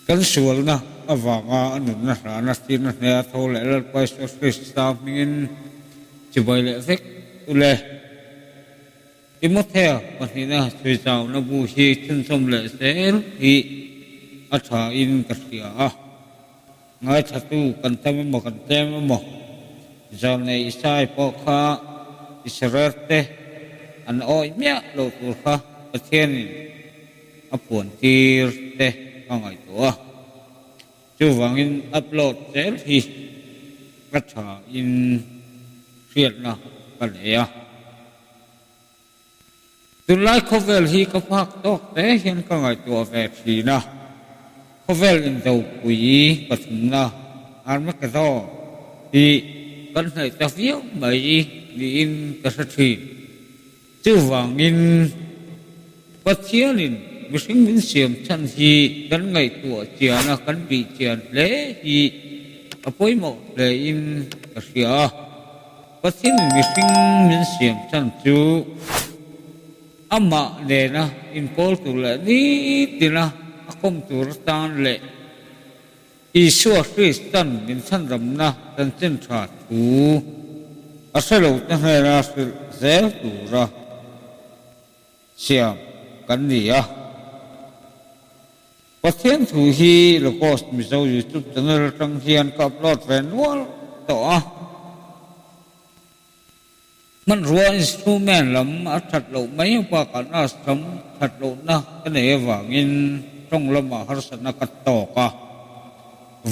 Kan sualna avanga a nunna hlana thirna hneh a tho leh Lalpa Isua Krista hmingin chibai leh vek u le. Timothea pahnihna chhuichauna bu hi chhunchawm leh zel hi a thain ka hria a. Ngaithatu kan tam emaw kan tlem emaw, Zawlnei Isai pawh kha Israel te an awih miah loh tur kha Pathianin a puan tir te ka ngaihtuah a. Chuvangin upload zel hi ka tha in hriatna ka nei a. Tunlai khawvel hi ka phak tawk te hian ka ngaihtuah ve thin a, khawvel indopui pathumna Armageddon hi kan hnaih ta viau mai niin ka hre thin. Chuvangin Pathianin mihring min siam chhan hi kan ngaihtuah chian a, kan bih chian hle hi a pawimawh hlein ka hria a. Pathian mihring min siam chhan chu amah nena inkawl tur leh nitina a kawm tur atan leh Isua Kristan min chhanramna chanchin tha thu a hre lo te hnena hrilh zel tura siam kan ni a. Pathian thu hi Logos Mizo YouTube channel atang hian ka upload ve nual tawh a. Hmanrua instrument lam a that loh mai bakah nurse lam that lohna ka nei avangin tawng lamah harsatna ka tawk a.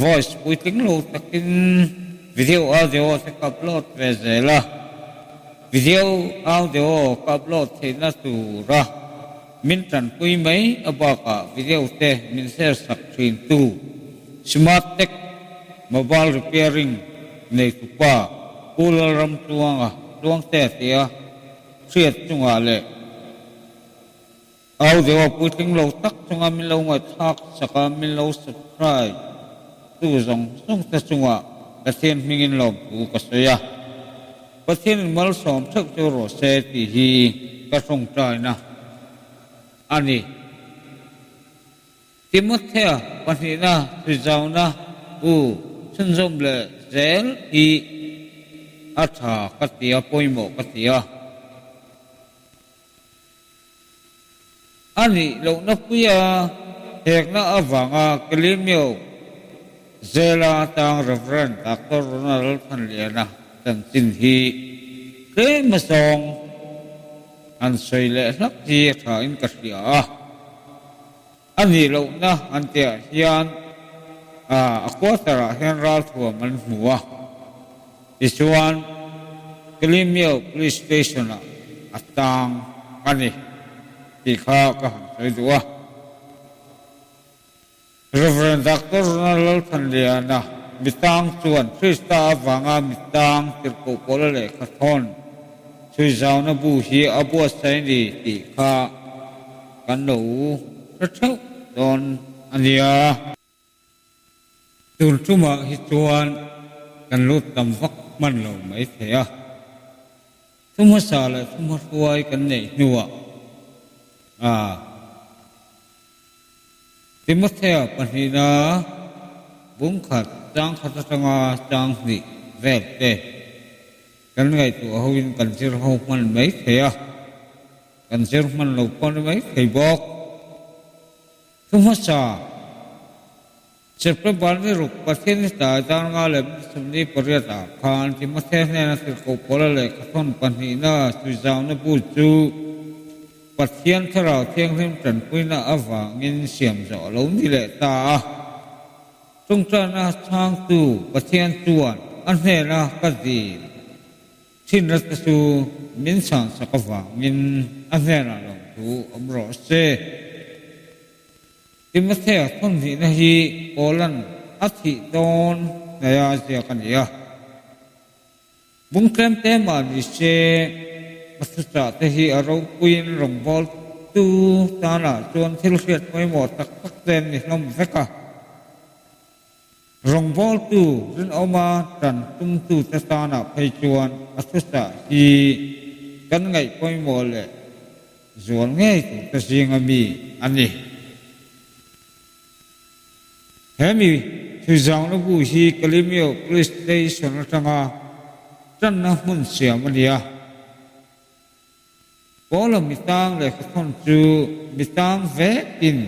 Voice puitling lo takin video audio te ka upload ve zel a. Video audio ka upload theihna tura Min tanpui mai a bakah video te min share sak thin tu Smart Tech Mobile Repairing neitupa Pu Lalramtluanga Tluangte tia hriat chungah leh audio puitling lo tak chunga min lo ngaihthlak sak a min lo subscribe tu zawng zawng te chungah Pathian hmingin lawmthu ka sawi a. Pathian malsawm theuh chu rawh se tih hi ka tawngtaina a ni. Timothea pahnihna thuizauna bu chhunzawm leh zel hi a tha ka ti a, pawimawh ka ti a. A nih lohna puia hekna avanga Kelimio Zela atang Rev. Doctor Ronald Thanliana chanchin hi tlem azawng han sawi leh hlak hi a thain ka hria a. A nih lohna an tihah hian a quarter-ah hian ralthuam an hmu a, tichuan Kelimio Police Station-ah a tang a ni tih kha ka han sawi duh a. Rev. Doctor Ronald Lalthanliana mitang chuan Krista avanga mitang tirhkoh pawla lehkha thawn chhuizauna bu hi a buatsaih a ni tih kha kan lo hre theuh dawn a nia. Tun tumah hi chuan kan lut tam vak hman lo mai thei a. Thu hmasa leh thu hmahruai kan neih hnuah a. Timothea pahnihna bungkhat chang khat atanga chang hnih vel te kan ngaihtuah hoin kan zir ho hman mai thei a, kan zir hman lo pawh ni mai thei bawk. Thu hmasa, September ni ruk Pathian ni tlai dar nga leh minute 28 ah khan Timothea hnena tirhkoh Paula lehkha thawn pahnihna suizauna bu chu Pathian Thlarau Thianghlim tanpuina avangin siam zawh a lo ni leh ta a. Tawngtaina chhangtu Pathian chuan a hnena ka dil thinna te chu min chhansak avangin a hnenah lawmthu awm rawh se. Timothea thawnhnihna hi Paula'n a thih dawn hnaia ziak a ni a. Bungtlem te mah ni se, a thuchah te hi a ropuiin rawngbawltu tanah chuan thil hriat pawimawh tak tak te an ni hlawm vek a. Rawngbawltu rinawma tan tumtute tanah phei chuan a thuchah hi kan ngaih pawimawh leh zual ngei turte zinga mi a ni. He mi thuizauna bu hi Kalemyo Police Station atanga tanna hmun siam a ni a. Paula mitang lehkhathawn chu mitang vekin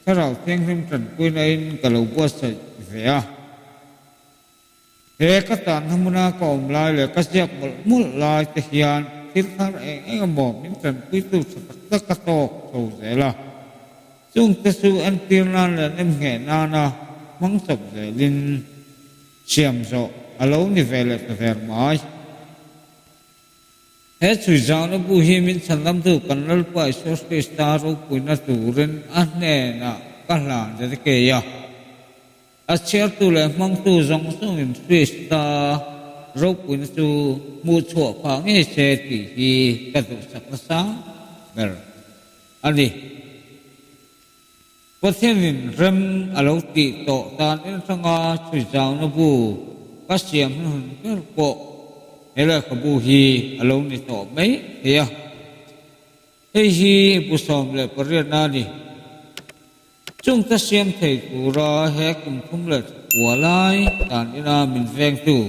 Thlarau Thianghlim tanpuina in ka lo buatsaih ve a. He ka tanna hmuna ka awm lai leh ka ziak mawlh mawlh lai te hian thil thar eng eng emaw min tanpuitu tha tak tak ka tawk chho zel a. Chungte chu entir nan leh nemngheh nana hmang chawp zelin siam zawh a lo ni ve leh ta ver mai. He chhuizauna bu hi min chhanlamtu kan Lalpa Isua Krista ropuina turin a hnenah ka hlan dedicate a. A chhiartu leh hmangtu zawng zawngin Krista ropuina chu hmuh chhuah phah ngei se tih hi ka duhsak nasa ber a ni. Pathianin rem a lo tih tawh tan en hranga chhuizauna bu ka siam hnuhnun ber pawh he lehkhabu hi a lo ni tawh mai thei a. Hei hi bu 18na a ni. Chung ka siam thei tura he kum thum leh thakua lai dan ina min vengtu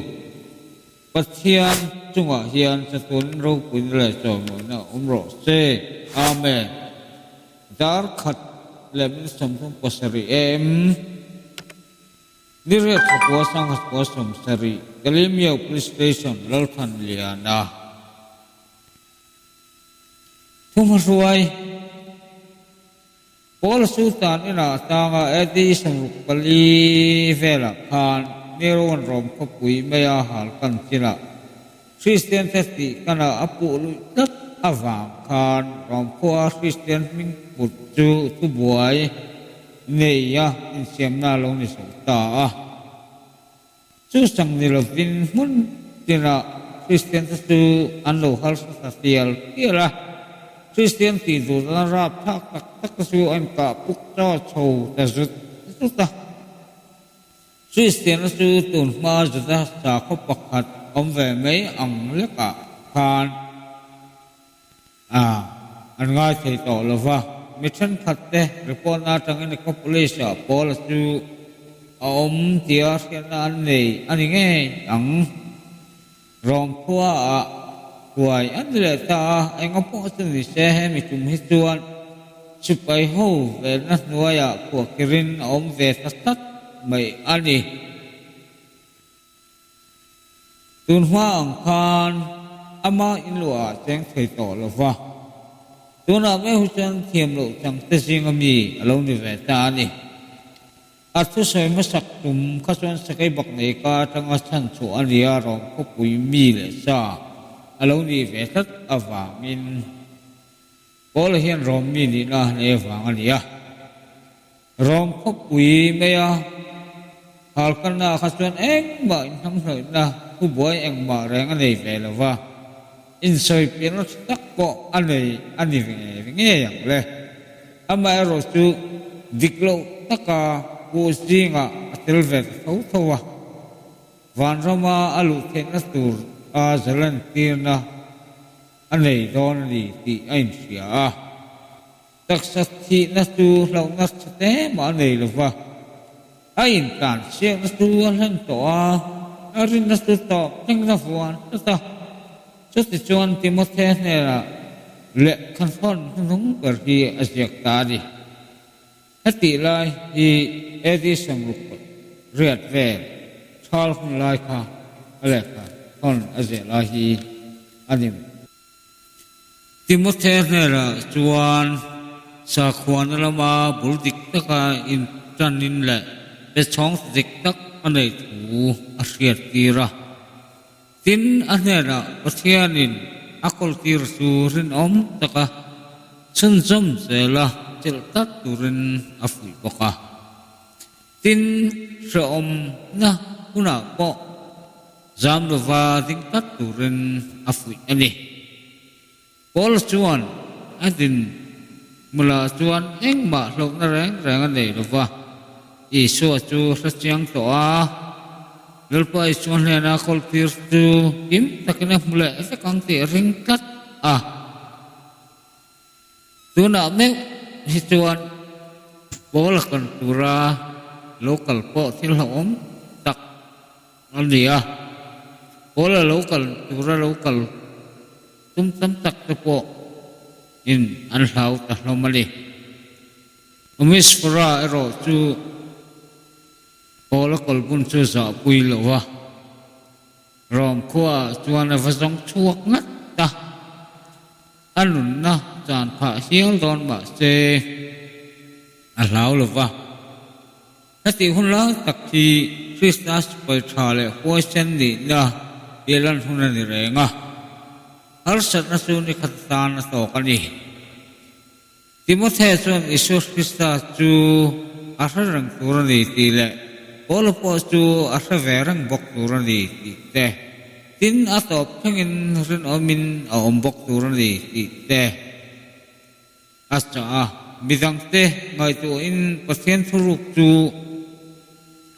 Pathian chungah hian chatuanin ropuina leh chawimawina awm rawh se. Amen. Dar khat leh min 37 em? Ni riat thakua sanghatkua 70 Kalemyo Police Station Lalthanliana. Thumhruai. Paul Sultan inah atanga AD 64 velah khan Nero-a'n Rom khawpui maia hal kan chinah Kristian te tih kanah a puh luih tlat avang khan Rom khua Kristian hming put chu thubuai neia insiamna a lo ni zo ta a. Chu chang ni lovin hmun tinah Kristiante chu an lo harsa ta tial tial a. Kristian tih duhna rapthlak tak tak te chu a inkah puk chaw chho ta zut zut a. Kristianna chu tun hma Juda sakhaw pakhat awm ve mai ang lekah khan A, an ngai thei tawh lo va. Mi thenkhat te report na atangin Nicopolis ah Paula chu a awm tia hriatna an nei a ni ngei ang. Rom khua ah huai an ni leh ta a, enga pawh chu ni se hemi tum hi chuan sipai ho velna hnuaiah khuahkhirin a awm ve ta tlat mai a ni. Tun hma ang khan ama inluah ah cheng thei tawh lo va, tunah meuh hi chuan thiam loh chang te zinga mi a lo ni ve ta a ni. A thusawi hmasak tum kha chuan sakei bak nei ka atanga chhan chhuah a nia rawng khawpui mi leh sa a lo nih ve tlat avangin Paula hian Rom mi nihna a nei avang a ni a. Rom khawpui maia halkalna kha chuan engmah inhnamhnawihna thubuai engmah reng a nei ve lo va, insawi pianna tha tak pawh a nei a ni ve ngei ang le. Amaherawh chu dik loh taka puh zingah a tel ve ta tho tho a, vanrama a luh theihna tur a zalentirna a nei dawn a ni tih a inhria a. Taksa thihna chu hlauhna tha te mah a nei lo va, a intlan chhiatna chu a hlen tawh a, a rinna chu tawp thlengin a vuan tlat a. Chutichuan Timothea hnenah lehkha thawn hnuhnung ber hi a ziak ta a ni. Hetih lai hi AD 68 vel thal hun lai kha a lehkha thawn a ziah lai hi a ni. Timothea hnenah chuan sakhuana lama bul dik taka inṭanin leh bechhawng dik tak a neih thu a hriattir a. Tin, a hnenah Pathianin a kawltir chu rinawm taka chhunzawm zela chelh tlat turin a fuih bawk a. Tin, hrehawmna hunah pawh zam lova ding tlat turin a fuih a ni. Paul chuan a din hmulah chuan engmah hlauhna reng reng a nei lova, Isua chu hre chiang tawh a, Lalpa Isua hnena kawltir chu kim takin a hmu leh vek ang tih a ring tlat a. Tunah meuh hi chuan Paul a kan tura. lo kal pawh thil hlauhawm tak a ni a. Paula lo kal tura lo kal tum tam tak te pawh in an hlau ta hlawm a ni. Onesifora erawh chu Paula kawlbun chu zahpui lo a. Rom khuaah chuan a va zawng chhuak ngat a, a nunna chan phah hial dawn mah se a hlau lo va. Hetih hun lai tak hi Krista sipai tha leh huaisen nihna tih lan hun a ni reng a, harsatna chu ni khat atan a tawk a ni. Timothea chuan Isua Krista chu a hre reng tur a ni tih leh Paula pawh chu a hre ve reng bawk tur a ni tih te, tin a tawp thlengin rinawmin a awm bawk tur a ni tih te a chah a. Midangte ngaihtuahin Pathian thuruk chu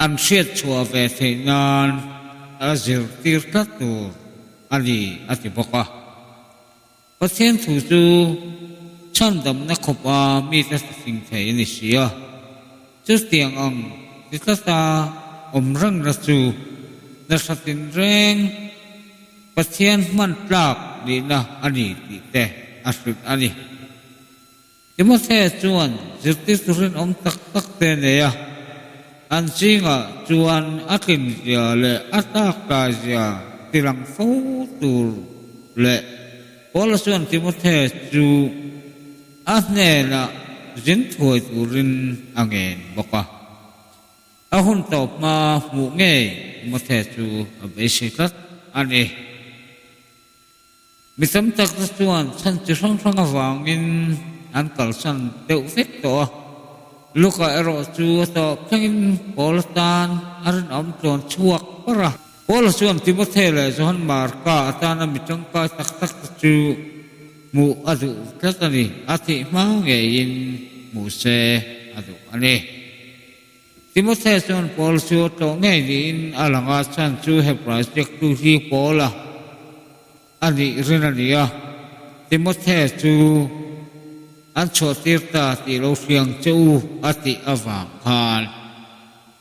an hriat chhuah ve theih nan a zirtir tlat tur a ni a ti bawk a. Pathian thu chu chhandamna khawpa mite fing thei a ni si a, chutiang ang ti tlata awm rengna chu nasa tinreng Pathian hman tlak nihna a ni tih te a hrilh a ni. Timothea chuan zirtirtu rinawm tak tak te a nei a, an zingah chuan a tlinzia leh a tlaktaizia tilang fo tur leh Paula chuan Timothea chu a hnenah zin thuai turin a ngen bawk a. A hun tawp hma hmuh ngei Timothea chu a beisei tlat a ni. Mi tam tak te chuan chhan chi hrang hrang avangin an kalsan deuh vek tawh a, Luka erawh chu a tawp thlengin Paula tan a rinawm tluan chhuak par a. Paula chuan Timothy leh Johan Marka atana mi tangkai tak tak te chu hmuh a duh tlat a ni, a thih hma ngeiin hmuh se a duh a ni. Timothea chuan Paul chu a tlawh ngei niin a lang a, chhan chu Hebrai ziaktu hi Paula a nih rin a ni a, Timothea chu an chhuahtir ta tih lo hriang che u a tih avang khan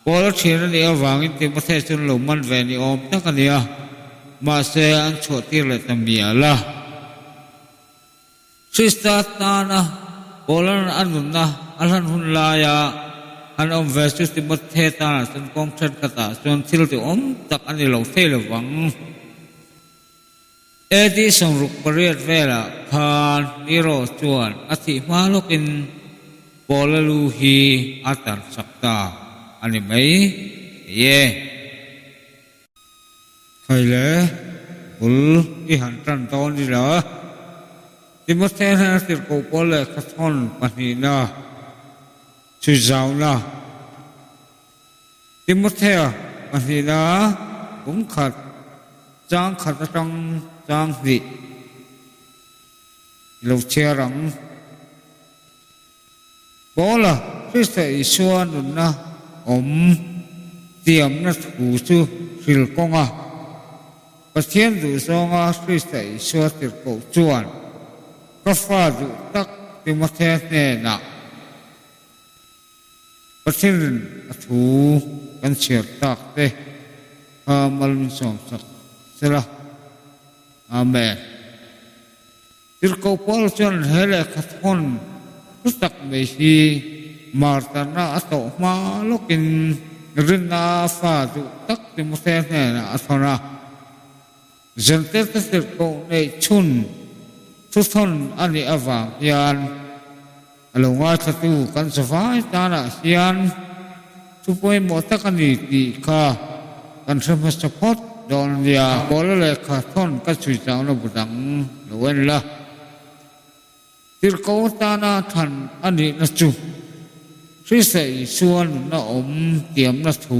Paula thian a nih avangin Timothea chuan lo man ve ni awm tak a ni a, mahse an chhuahtir leh ta mial a. Krista tana Paula'n a nunna a hlan hun laia han awm ve chu Timothy tana chuan kawng thenkhatah chuan thil duhawm tak a ni lo thei lo vang. AD 68 velah khan Nero chuan a thih hma lawkin Paula lu hi a tarsak ta a ni mai thei e. Thai le bul i han tan dawn ila. Timothea hian a tirhkoh pawl lehkha thawn pahnihna chhui zauna Timothea pahnihna kum khat chang khat atang chang hnih i lo chhiar ang. Paula Krista Isua nunna awm tiamna thu chu hril kawnga Pathian duhzawnga Krista Isua tirhkoh chuan ka fa duh tak Timothea hnenah Pathianin a thu kan chhiar tak te kha mal min sawmsak sela. Amen. Tirhkoh Paul chuan he lehkha thawn hlu tak mai hi Martana a tawh hma lawkin rinna a fa duh tak Timothea hnenah a thawn a. Zirtirtu tirhkoh neih chhun thuthawn a nih avang hian a lo ngaithlatu kan zavai tanah hian thu pawimawh tak a ni tih kha kan hre hmasa phawt dawn a nia. Paula lehkha thawn ka chhui changna bu dang lo en la. Tirhkoh atana thlan a nihna chu Krista Isua nunna awm tiamna thu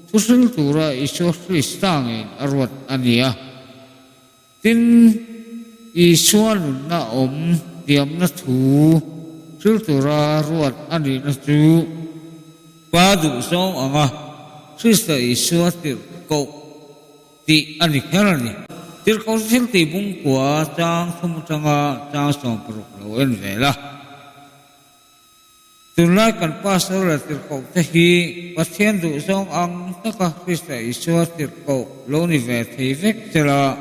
thu hril tura Isua Krista ngeiin a ruat a ni a. Tin, Isua nunna awm tiamna thu hril tura ruat a nihna chu Pa duhzawng anga Krista Isua tirhkoh tih a ni kher a ni. Tirhkoh thil tih bungkua chang thum atanga chang 16 lo en vel a. Tunlai kan pastor leh tirhkohte hi Pathian duhzawng ang taka Krista Isua tirhkoh lo ni ve thei vek chela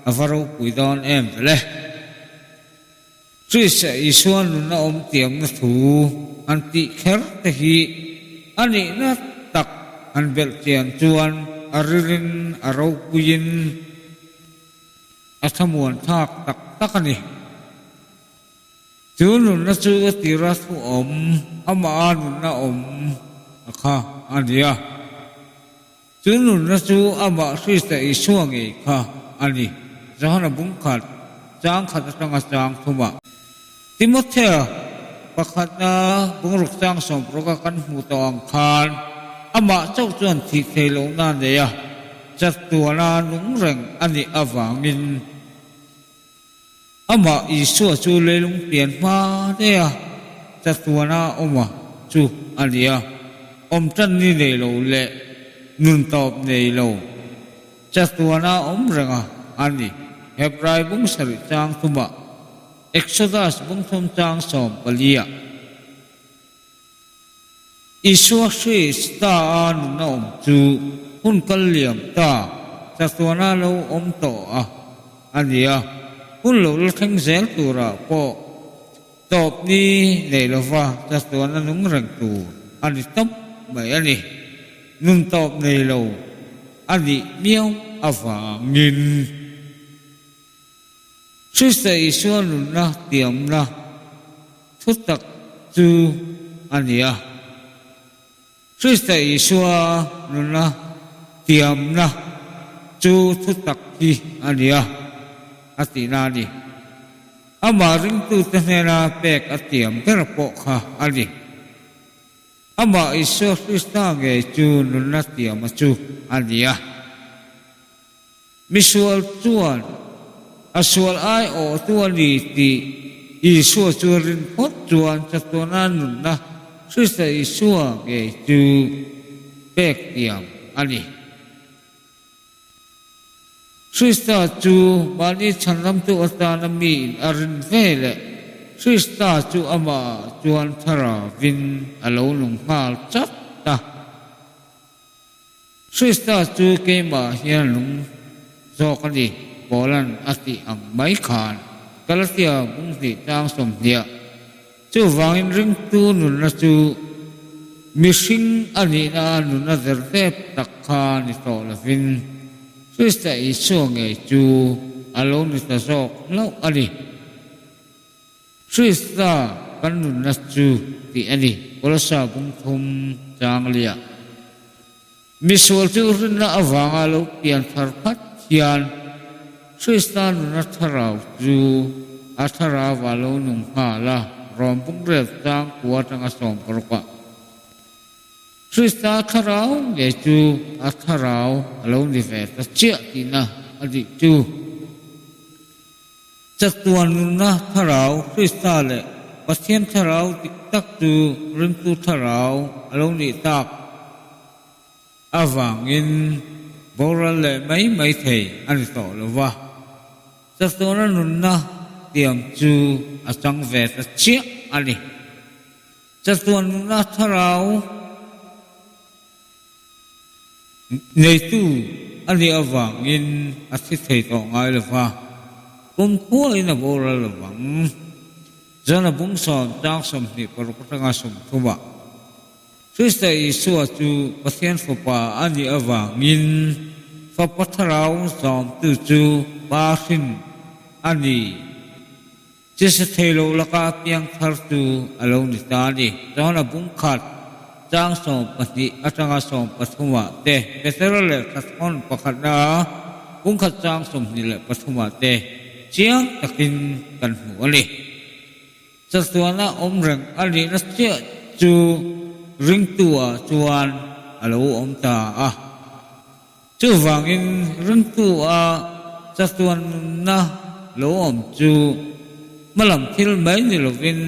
a va ropui dawn em vele. Krista Isua nuna awm tiamna thu an tih kher te hi a nihna tak han belh chian chuan a rilin a ropuiin a thlamuan thlak tak tak a ni. Chu nunna chu a tira thu awm, amaha nunna awm a kha a ni a. Chu nunna chu amah Krista Isua ngei kha a ni. Johana bungkhat, chang khat atanga chang thumah. Timothea pakhatna bungruk chang sawmparuk a kan hmuh tawh ang khan amah chauh chuan thih thei lohna a nei a, chatuana nung reng a nih avangin, Amah Isua chu leilung pian hma daih a, chatuana awm a chu a ni a, awm tan ni nei lo leh nun tawp nei lo, chatuana awm reng a a ni. Hebrai bung sarih chang thumah, Exodus bung thum chang 14ah. Isua Krista a nuna awm chu hun kal liam ta chatuana lo awm tawh a a ni a, hun lo la thleng zel turah pawh tawp ni nei lova chatuana nung reng tur a ni tawp mai a ni. Nun tawp nei lo a nih miau avangin. Krista Isua nunna tiamna thutak chu a ni a. Krista Isua nunna tiamna chu thutak hi a ni a, a tihna a ni. Amah ringtute hnena pek a tiam ber pawh kha a ni. Amah Isua Krista ngei chu nunna tiama chu a ni a. Misual chuan a sual aiawhtu a ni tih Isua chu rin phawt chuan chatuana nunna Krista Isua ngei chu pek tiam a ni. Krista chu mahni chhanramtu atana miin a rin ve leh Krista chu amahah chuan thlarauin a lo nung nghal chat a. Krista chu keimah hian lung zawk a ni, Paula'n a tih ang mai khan Galatia bung hnih tlang sawmhniah. Chuvangin ringtu nunna chu mihring a nihna a nunna zerdep tak kha ni tawh lovin Krista Isua ngei chu a lo ni ta zawk hlauh a ni. Krista kan nunna chu tih a ni, Kolosa bung thum chang liah. Misual chu rinna avanga lo pian thar phat hian Krista nuna thlarau chu a thlarauah lo nung nghal a, Rom bung rel chang kua atanga 16 ah. Krista thlarau ngei chu a thlarau a lo ni ve ta chiah tihna a nih chu. Chatuan nunna thlarau Krista leh Pathian thlarau dik tak chu ringtu thlarau a lo nih tak avangin boral leh mai mai thei a ni tawh lo va. Chatuana nunna tiam chu a chang ve ta chiah a ni. Chatuan nunna thlarau Neitu a nih avangin a thi thei tawh ngai lo va, kumkhuain a boral lo vang. Jona bung sawm chang 26 atanga 30 ah, Krista Isua chu Pathian Fapa a nih avangin Fapa Thlarau zawmtu chu Pa hrin a ni. Chisa thei lo laka piang thar chu a lo ni ta a ni. Jona bung khat chang 12 atanga 13 ah te, Petera lehkha thawn pakhatna bung khat chang 23 ah te chiang takin kan hmu a ni. Chatuana awm reng a nihna chiah chu ringtu ah chuan a lo awm ta a. Chuvangin ringtu a chatuan nunna lo awm chu hmalam thil mai ni lovin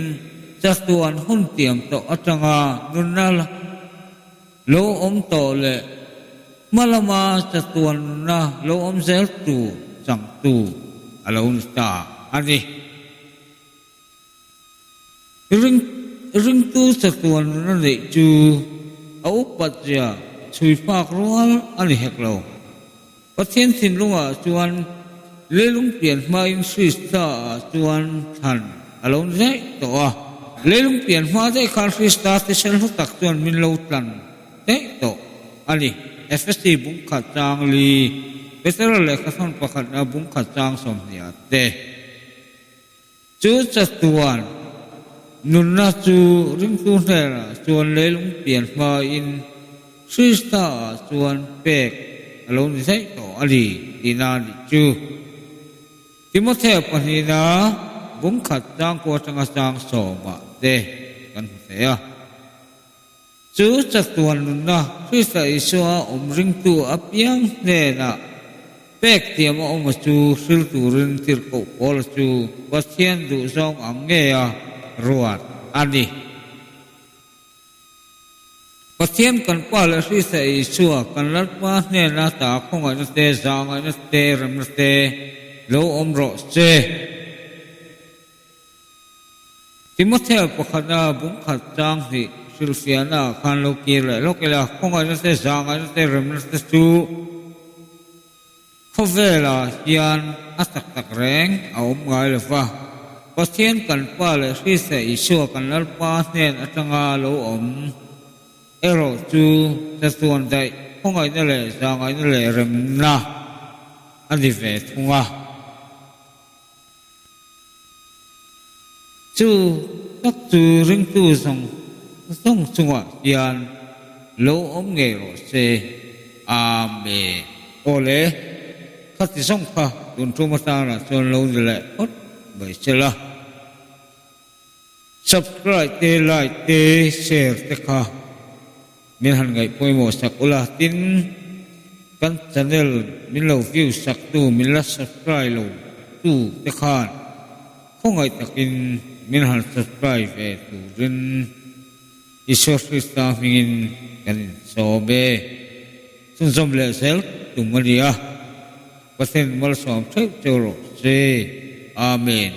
chatuan hun tiam tawh atanga nunna lo awm tawh leh hmalama chatuan nunna lo awm zel tur changtu a lo ni ta a ni. ringtu chatuan nuna neih chu a upat zia chhui phak rual a ni hek lo. Pathian thinlungah chuan leilung pian hmain Krista ah chuan thlan a lo ni daih tawh a. Leilung pian hma daih khan Krista thisen hlu tak chuan min lo tlan daih tawh a ni. Efesi bungkhat chang li, Petera lehkhathawn pakhatna bungkhat chang 20 ah te. Chu chatuan nunna chu ringtu hnenah chuan leilung pian hmain Krista ah chuan pek a lo ni daih tawh a ni tihna a nih chu. Timothea pahnihna bungkhat changkua atanga chang sawmah te kan hmu thei a. Chu chatuan nunna Krista Isua awm ringtu apiang hnenah pek thiam a awm a chu hril turin tirhkoh Paula chu Pathian duhzawng ang ngeia ruat a ni. Pathian kan Pa leh Krista Isua kan Lalpa hnena ta khawngaihna te, zahngaihna te, remna te lo awm rawh se. Timothea pakhata bungkhat chang hnih hrilhfiahna ah khan lo kir leh lawk ila, khawngaihna te, zahngaihna te, remna te chu khawvelah hian a tak tak reng a awm ngai lo va. Pathian kan Pa leh Krista Isua kan Lalpa hnen atanga lo awm erawh chu chatuan daih khawngaihna leh zahngaihna leh remna a ni ve thung a. Chu tak chu ringtu zawng zawng chungah hian lo awm ngei rawh se. Amen. Aw le, khati zawng kha tun tum atana chuan lo ni leh phawt mai se la. Subscribe te, like te, share te kha min han ngaih pawimawh sak ula, tin kan channel min lo view sak tu, min la subscribe lo tu te khan khawngaih takin min han subscribe ve turin Isua Krista hmingin kan insawm e. Chhunzawm leh zel tum a ni a, Pathian malsawm theuh cheu rawh se. Amen.